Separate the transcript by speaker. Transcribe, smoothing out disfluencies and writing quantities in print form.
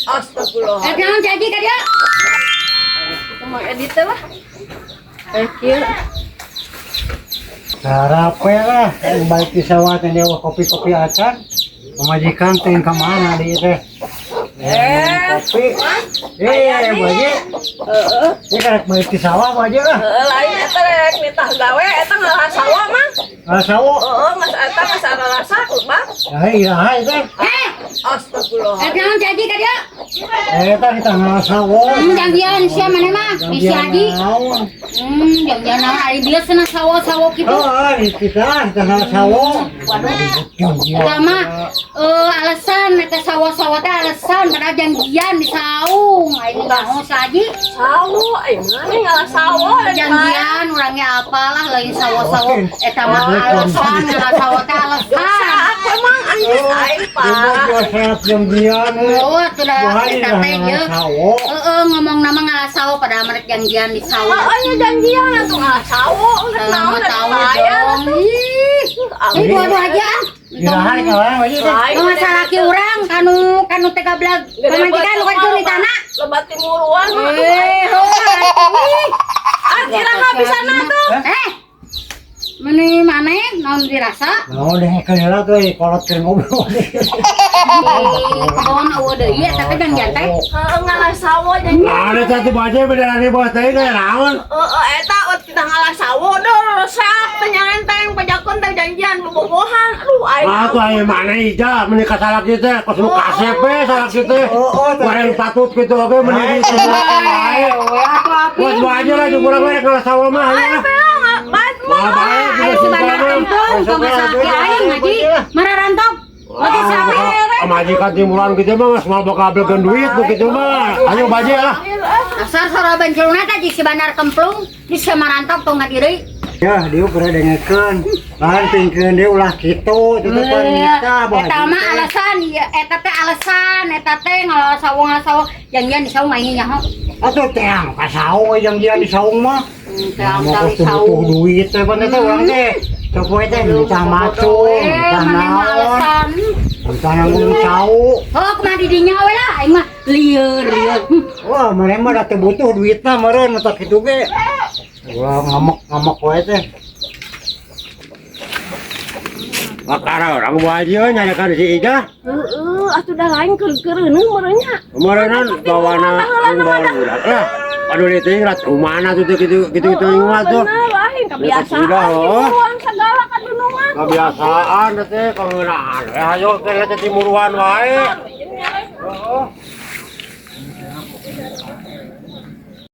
Speaker 1: Astagfirullah.
Speaker 2: Eh, naon jadi ka dieu?
Speaker 1: Itu mau edit teh lah. Eh, kieu.
Speaker 3: Sarape lah, yang balik di sawah teh dewa kopi-kopi acan. Pamajikan teh ka mana di teh?
Speaker 1: Eh,
Speaker 3: Kopi. Eh, Bu Haji.
Speaker 1: Heeh.
Speaker 3: Ini karek balik di sawah, Bu Haji lah.
Speaker 1: Heeh, lain eta rek nitah gawe eta ngalah sawo mah.
Speaker 3: Ah, sawah.
Speaker 1: Heeh, geus eta geus ararasa bang.
Speaker 3: Ya, iya, hai teh.
Speaker 2: Eh,
Speaker 1: Astagfirullah.
Speaker 2: eh, naon jadi ka dieu?
Speaker 3: Eh, tadi tanggal sawo.
Speaker 2: Janjian sia maneh mah, di si Adi.
Speaker 3: Naon?
Speaker 2: Janjian naon ari dia cenah sawo-sawo kitu.
Speaker 3: Oh, di kita tanggal sawo.
Speaker 2: Waduh.
Speaker 3: Janjian.
Speaker 2: Eta mah alasan eta sawo-sawo teh alasan padahal janjian di saung. Aing nyaho saji.
Speaker 1: Sawo, aing mana ngalah sawo.
Speaker 2: Janjian orangnya apalah lain sawo-sawo eta mah alasan ngalah sawo teh
Speaker 1: Dosa
Speaker 2: alasan.
Speaker 1: aku emang anjing aing, Pak.
Speaker 3: Joseph janjian.
Speaker 2: Oh, atuh da
Speaker 3: Bu Haji
Speaker 2: eta teh
Speaker 3: tanggal
Speaker 2: ieu.
Speaker 3: sawo.
Speaker 2: Heeh, ngomong nama ngalah sawo padahal mereka janjian di sawo.
Speaker 1: Heeh, nya janjian atuh ngalah sawo, geus naon
Speaker 2: Mau
Speaker 1: da
Speaker 2: tahu
Speaker 1: dibayar
Speaker 2: dong.
Speaker 1: atuh.
Speaker 2: Ih, ih, dua-dua aja ah.
Speaker 3: Irahan kawan, Bu Haji teh.
Speaker 1: Lain
Speaker 2: Lu masalah ki urang kanu kanu teh gablag. Pamajikan lu kan di tanah.
Speaker 1: Lebat timuruan mah.
Speaker 2: Eh, heuh, ih.
Speaker 1: Ah, iraha bisa tuh.
Speaker 2: Eh. Meni maneh naon dirasa?
Speaker 3: Naon deh heula tuh kolot keur ngobrol.
Speaker 2: Ih, kebon eueuh deui eta teh janjian teh.
Speaker 1: Heeh, ngalah sawo janjian.
Speaker 4: Nah, ada satu baca beda dari bos teh kayak naon.
Speaker 1: Heeh, eta wat kita ngalah sawo deh, resak teh nyarenteng pajakon teh janjian bobogohan. Aduh, aing.
Speaker 4: Ah, tuh ayo mana ija menikah salah kita, kos nu kasep we salah kita.
Speaker 3: Oh, oh,
Speaker 4: Goreng patut gitu oke mending semua wae.
Speaker 2: Atuh api.
Speaker 4: Buat gua aja lah jeung urang we ngalah sawo mah ayo lah.
Speaker 1: Baik
Speaker 4: Wah, bae
Speaker 2: Ayo si bandar kampung, tong masalah ki aing ngaji. Mararantok. Oke sapi.
Speaker 4: Majikan timuran gitu mah geus moal bakal belegan duit begitu mah. Ayo baje lah.
Speaker 2: Asal sora benculna teh jeung si bandar kemplung, di si marantok tong ngadiri.
Speaker 3: Ya, dia pernah dengekeun. Lahan pingkeun dia ulah kitu, itu teh wanita, Bu Haji
Speaker 2: Eta mah
Speaker 3: teh.
Speaker 2: Alasan, ya, eta teh alasan, eta teh ngalah sawo ngalah sawo, janjian di saung aing nyaho.
Speaker 3: Atuh teh ka saung janjian di saung mah.
Speaker 2: Teh
Speaker 3: Mau
Speaker 2: tahu
Speaker 3: kos butuh
Speaker 2: saung.
Speaker 3: duit teh pan teh urang teh. Sok we teh minta macung,
Speaker 2: Eh,
Speaker 3: minta
Speaker 2: maneh mah
Speaker 3: naon,
Speaker 2: alasan.
Speaker 3: minta nanggung sau.
Speaker 2: Oh, kumaha di dinya we lah, aing mah lieur lieur.
Speaker 3: Wah, maneh mah da teu butuh duitna meureun mata kitu ge. Wah, ngamuk-ngamuk wae teh.
Speaker 4: Makara orang Bu Haji we nyanyakan si Ija.
Speaker 1: Heeh, atuh dah lain keur-keureuneuh meureun nya.
Speaker 4: Kemarinan bawana bawa budak lah. Aduh itu ingat rumana tuh gitu gitu gitu ingat tuh.
Speaker 1: Bener, lain kebiasaan
Speaker 4: Sudah, oh.
Speaker 1: timuruan segala kadunungan.
Speaker 4: Kebiasaan teh pengenaan. Eh ayo kita timuruan wae. Heeh.